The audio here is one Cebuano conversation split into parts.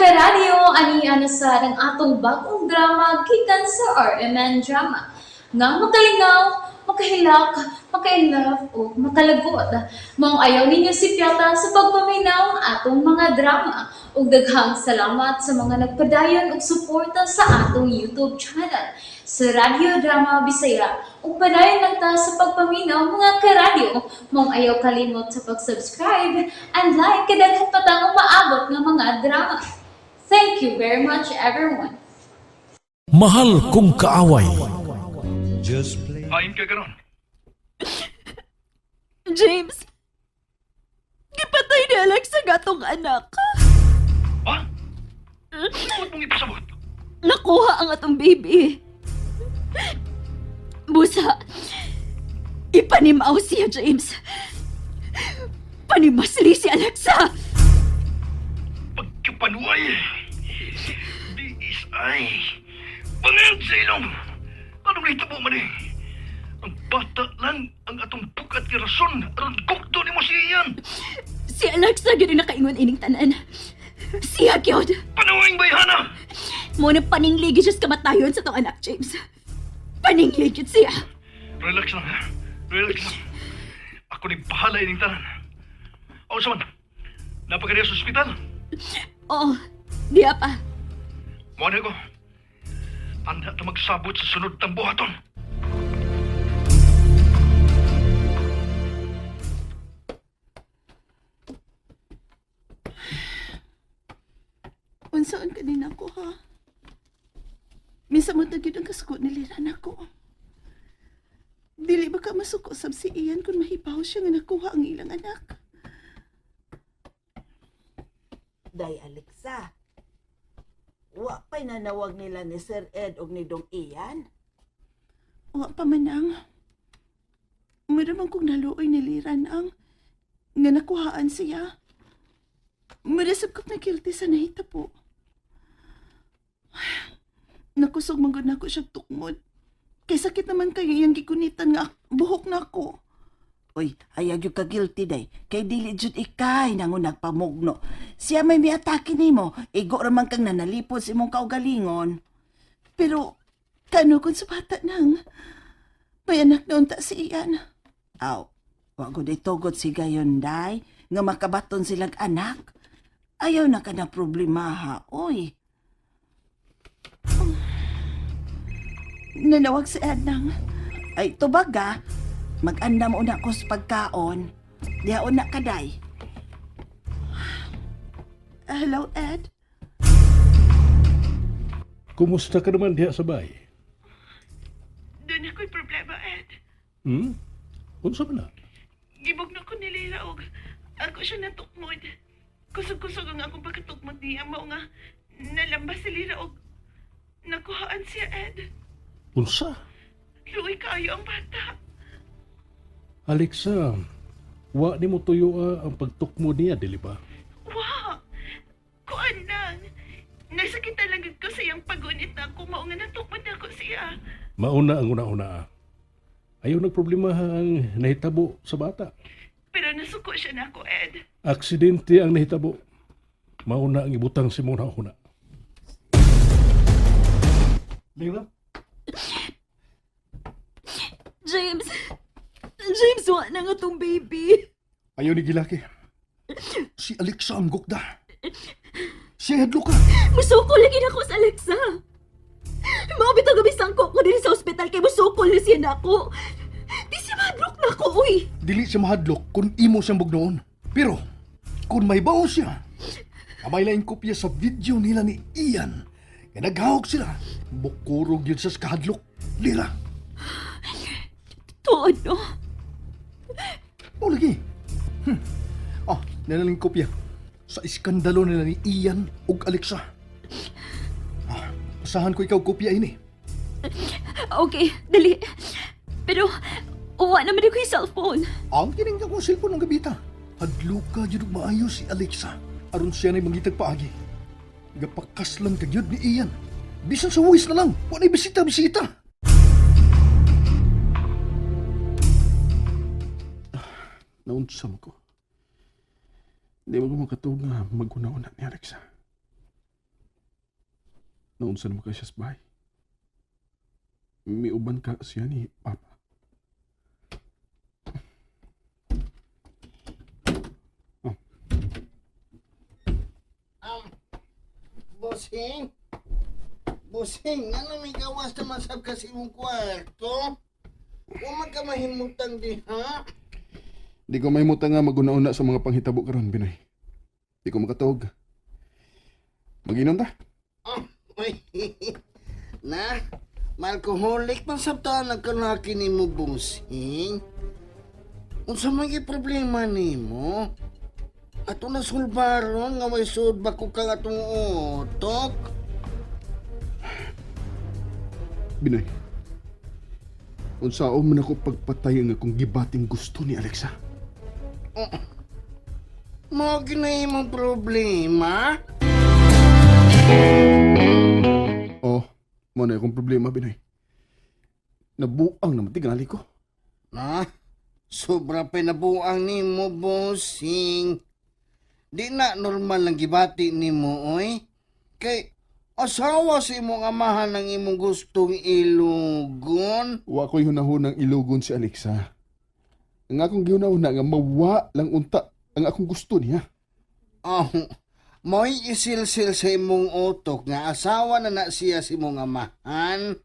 Karadyo, ani na sa ang atong bagong drama gikan sa RMN Drama. Nga makalingaw, makahilak, maka-inlove o makalagot. Maong ayaw ninyo sipyata sa pagpaminaw ang atong mga drama. Ug daghang salamat sa mga nagpadayon og suporta sa atong YouTube channel sa Radyo Drama Bisaya. Ug padayon lang ta sa pagpaminaw, mga karadyo. Maong ayaw kalimot sa pag-subscribe and like kay daghan pa tang umaabot nga mga drama. Thank you very much, everyone. Mahal Kong Kaaway. Hain ka karon. James, gipatay ni Alexa ang atong anak. Ha? Huwag mong ipasabot. Nakuha ang atong baby. Busa, ipanimaw siya, James. Panimasli si Alexa. Pagkapanuay. Di is ay. Pangayag sa ilong. Anong nahitabo man eh? Ang bata lang ang atong bukat ni rason aron gukto nimo si Ian. Si Alexa gyud ang nakaingon ining tanan. Siya gyud. Panuwing bayhana. Mo na paningligid siya sa kamatayon sa tong anak, James. Paningligid siya. Relax lang ha. Relax lang. Ako ni bahala ining tanan. O sa man. Napakariya sa ospital. Oo, diya pa. Mo na ko. Anda ta magsabot sa sunod tang buhaton. Unsaan ka din ako, ha? Minsan mo tagid ang kasuko nilira nako. Dili ba ka masuko sab si Ian kung mahibaw siya nga nakuha ang ilang anak? Day Alexa. Wa pa'y nanawag nila ni Sir Ed og ni Dong Ian. Wa pa man ang. Meron man kong naluoy niliran ang nga nakuhaan siya. Murasab ko't nakilti sa nahita po. Nakusog man gud nako siya tukmod. Kay sakit naman kayo iyang gigunitan nga buhok na ako. Uy, ayaw gyud ka guilty day. Kay dili jud ikay nangunag pamugno. Siya may miatake nimo. Igo ra man kang nanalipod sa imong kaugalingon. Pero, kano kung sa bata nang? May anak na unta si Ian. Aw, wa gud itugot si gayon day nga makabaton silag anak. Ayaw na ka na problemaha, oy. Nanawag si Ed nang. Ay, tubaga, mag-andam una ko sa pagkaon. Diha una ka day. Hello, Ed? Kumusta ka naman diha sa bahay? Doon ako'y problema, Ed. Unsa man na? Gibog na ko nilira og ako siya natukmod. Kusog-kusog ang akong pagkatukmod niya mao nga nalamba si Lira og nakuhaan siya, Ed. Unsa? Luoy kaayo ang bata. Alexa, wa nimo tuyo ang pagtukmo niya, dili ba? Wa! Kuan lang. Nasakitan lang gud ko sa iyang pagunit na ako mao nga natukmod na ako siya. Mauna ang una-una. Ayaw nagproblema ang nahitabo sa bata. Pero nasuko siya na ako, Ed. Aksidente ang nahitabo. Mauna ang ibutang si muna una. Lira? James, James, wa na nga tong baby. Ayaw ni Gilaki. Si Alexa ang gukda. Siya hadlo ka. Musukol lagi na ako sa Alexa. Mao bitaw gabi sangko ko diri sa ospital kay musukol na siya nako. Di siya mahadlok na ako, uy. Dili siya mahadlok kung imo siyang bugnoon. Pero, kung may baon siya, amay laing kopya sa video nila ni Ian. Nga naghawak sila. Bukurog yun sa kahadlok. Lira. Tuod, no? O lagi. Ah, nalaling kopya. Sa iskandalo nila ni Ian ug Alexa. Ah, asahan ko ikaw kopya ini. Okay, dali. Pero, uwa naman ako yung cellphone. Ang kining akong cellphone ng gabita. Hadlo ka jud og maayo si Alexa. Aron siya na'y mangitag paagi. Gapakaslan ka gyud ni Ian. Bisan sa huwis na lang, wa na'y bisita bisita. Naunsam ko. Di mo ko makatuog nga maguna-una ni Alexa. Naunsa naman kayo siya sa bahay. Miuban ka siya ni Papa. Bossing? Bossing, ano may gawas na masab kasi imong kwarto? Wa man ka mahimutang diha. Di ko mahimutan nga maguna-una sa mga panghitabo karon, Binoy. Di ko makatuog. Maginom ta. Oh, uy. Na, malkoholik man sab ta nagkalaki nimo, bossing. Unsa man gyud problema nimo? Ato na sulbaron nga may sud ba ko kang atong utok? Binoy. Unsaon man ako pagpatay ang akong gibating gusto ni Alexa. Mao gyud imong problema? Oh, mo na akong problema, Binoy. Nabuang naman tingali ko. Na, sobra pinabuang nimo, bossing. Di na normal ang gibati nimo, oy. Kay asawa si imong amahan ang imong gustong ilugon. Wa ko'y hunahunang ilugon si Alexa. Ang akong gihunahuna nga mawa lang unta ang akong gusto niya. Oh, mo'y isilsil sa imong utok nga asawa na na siya si imong amahan.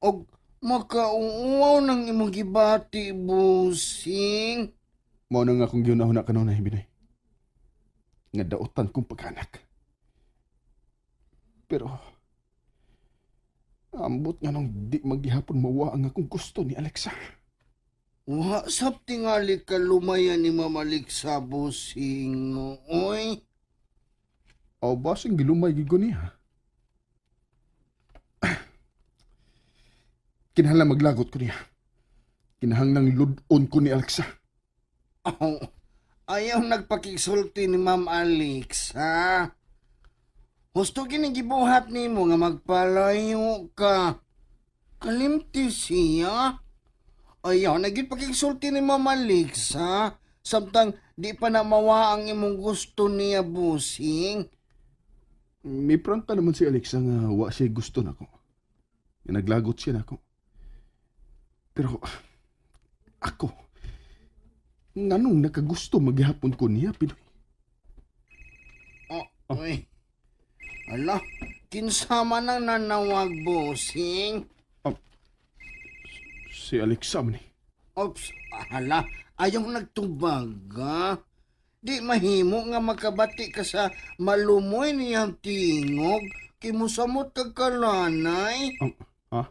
Og makauuaw ng imong gibati, bossing. Mao na nga akong gihunahuna kanunay, Binoy. Nga daotan kong pagkanak. Pero ambot nga nung di maghihapon mawa ang akong gusto ni Alexa. Wa sab tingali ka lumayan ni Mamalik sa bossing, oy. O basing gilumay gid ko niya. Kinahanglan maglagot ko niya. Kinahanglang ludon ko ni Alexa. Oh, ayaw nagpakigsulti ni Ma'am Alex, ha? Husto gini gibuhat nimo nga magpalayo ka. Kalimti siya. Ayaw naging pakigsulti ni Ma'am Alex, ha? Samtang di pa na mawa ang imong gusto niya, busing. May prangka naman si Alexa nga wa siya gusto nako. Nga naglagot siya nako. Pero ako, nganong nakagusto maghihapon ko niya, Pinoy? Oh, uy. Ala, kinsa man ang nanawag, busing? Si Alexa man eh. Ops, hala, ayaw nagtubag, ha? Di mahimo nga makabati ka sa malumoy niyang tingog, kimusamot kag kalanay. Ha?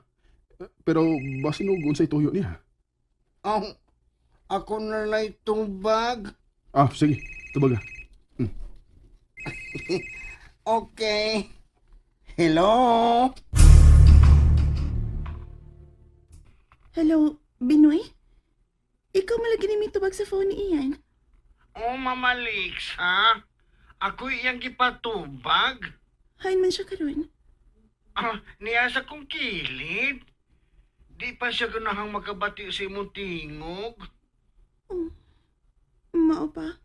Pero basin og unsay tuyo niya. Aw, ako na la'y tubag. Ah, sige, tubaga. Okay. Hello? Hello, Binoy? Ikaw malagi ni tubag sa phone ni Ian. Oh, Mama Lix, ha? Ako iyang gipatubag. Hain man siya karon. Ah, niya sa kong kilid. Di pa siya ganahang makabati sa imong tingog. Oh, mao pa.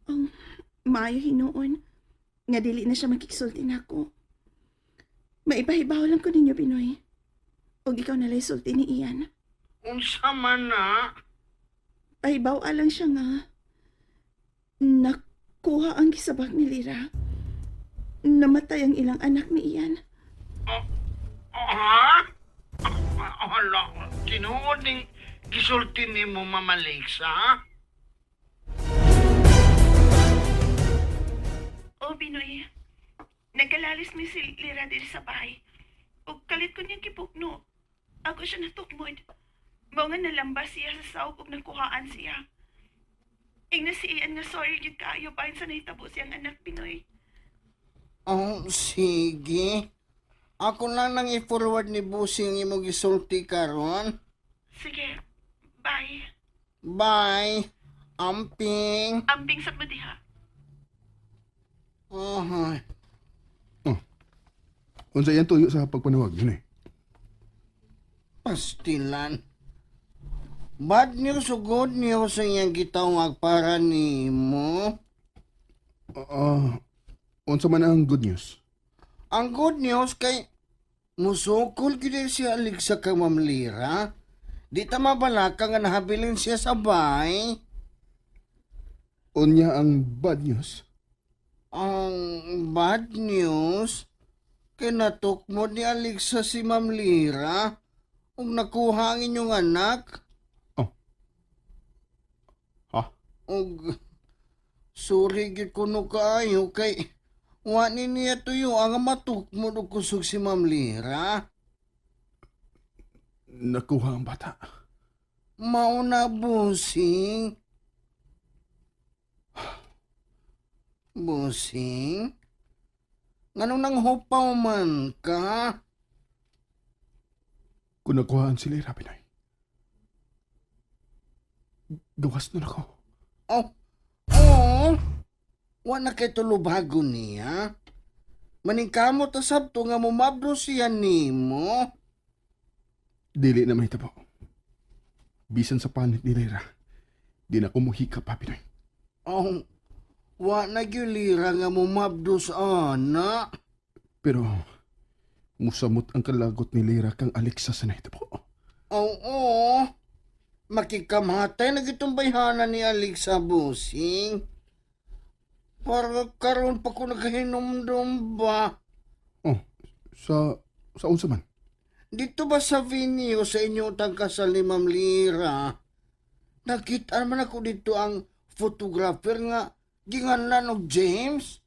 Oh, maayo hinuon. Nga dili na siya makiksulti nako. Maipahibaw lang ko ninyo, Binoy. Og ikaw na lay sulti ni Ian. Unsa man na? Pahibaw lang siya nga nakuha ang gisabak ni Lira. Namatay ang ilang anak ni Ian. Ha? Hala, tinuod ning gisulti nimo, Mama Lex, ha? Oh, Binoy. Nagkalalis mi si Lira diri sa bahay. Ug kalit ko niyang kipugno. Ako siya natukmod. Mao nga nalambas siya sa sawg ug nakuhaan siya. Ingna si Ian nga sorry gyud kaayo bahin sa nahitabo siyang anak, Binoy. Oh, sige. Ako lang nang i-forward ni Busing imong gisulti karon. Sige, bye. Bye. Amping. Ambing sa mo diha. Oh, Unsa iyang tuyo sa pagpanawag, Binoy? pastilan. Bad news o good news ang iyang gitawag para nimo? Ah, unsa man ang good news? Ang good news kay musukol gyud si Alexa kang Ma'am Lira. Di ta mabalaka nga nahabilin siya sa bay. Unya ang bad news. Ang bad news, kinatukmod ni Alexa si Ma'am Lira ug nakuha ang inyong anak. Oh. Ha? Og sorry gyud kuno kaayo kay wa ni niya tuyo ang matukmod og kusog si Ma'am Lira. Nakuha ang bata. Mauna, busing. Busing? Nganong nang hupaw man ka? Kung nakuhaan si Lira, Pinoy. Gawas nun ako. Oh, oh, wa na kay tulubago niya. Maningkamot ta sabto nga mumabdo siya nimo. Dili na mahitabo. Bisan sa panit ni Lira, di na ko muhika pa, Pinoy. Oh, wa na gyud lira nga mumabdo sa ana. Pero, musamot ang kalagot ni Lira kang Alexa sa nahitabo. Oo, makikamhatay na gitong bayhana ni Alexa, busing. Para karon pa ko nakahinumdum ba? Oh, sa unsa man? Dito ba sa venue sa inyo utang kasal ni Ma'am Lira? Nakita man ako dito ang photographer nga ginganlan og James.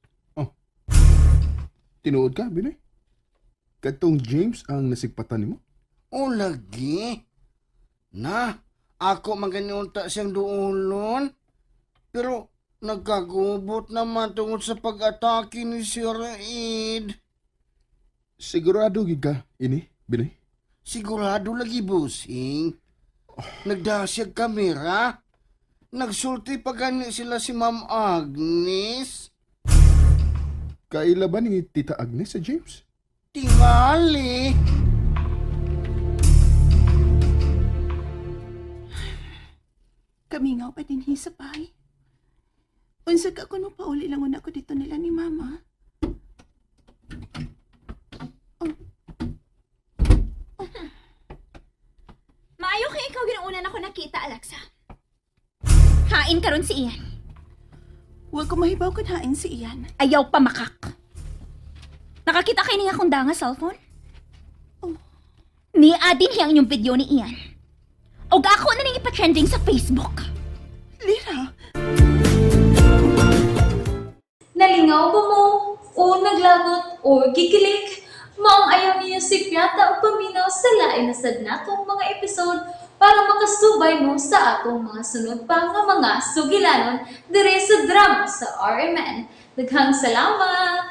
Tinuod ka, Binoy? Katong James ang nasigpatan nimo? O lagi. Na, ako maganiunta siyang duolon. Pero nagkagubot naman tungod sa pag-atake ni Sir Ed. Sigurado gid ka ini, Binoy? Sigurado lagi, busing. Nagdasyag kamera. Nagsulti pa gani sila si Ma'am Agnes. Kaila ba ni Tita Agnes sa James? Tingali. Kamingaw pa din hi sa bahay. Unsa ka kuno pauli lang una ko dito nila ni mama. Maayo kay ikaw ginuunan ako nakita, Alexa. Hain karon si Ian. Wa ko mahibaw kun hain si Ian. Ayaw pamakak. Nakakita kay niya akong danga cellphone? Oh. Ni adin hiyang inyong video ni Ian. Og ako na ning ipa-trending sa Facebook. Lira, Nalingaw ba mo? O naglagot o gikilig? Maong ayaw niyo si Piata o paminaw sa lain na sad natong mga episode para makasubay mo sa atong mga sunod pa nga mga sugilanon dire sa drama sa RMN. Daghang salamat!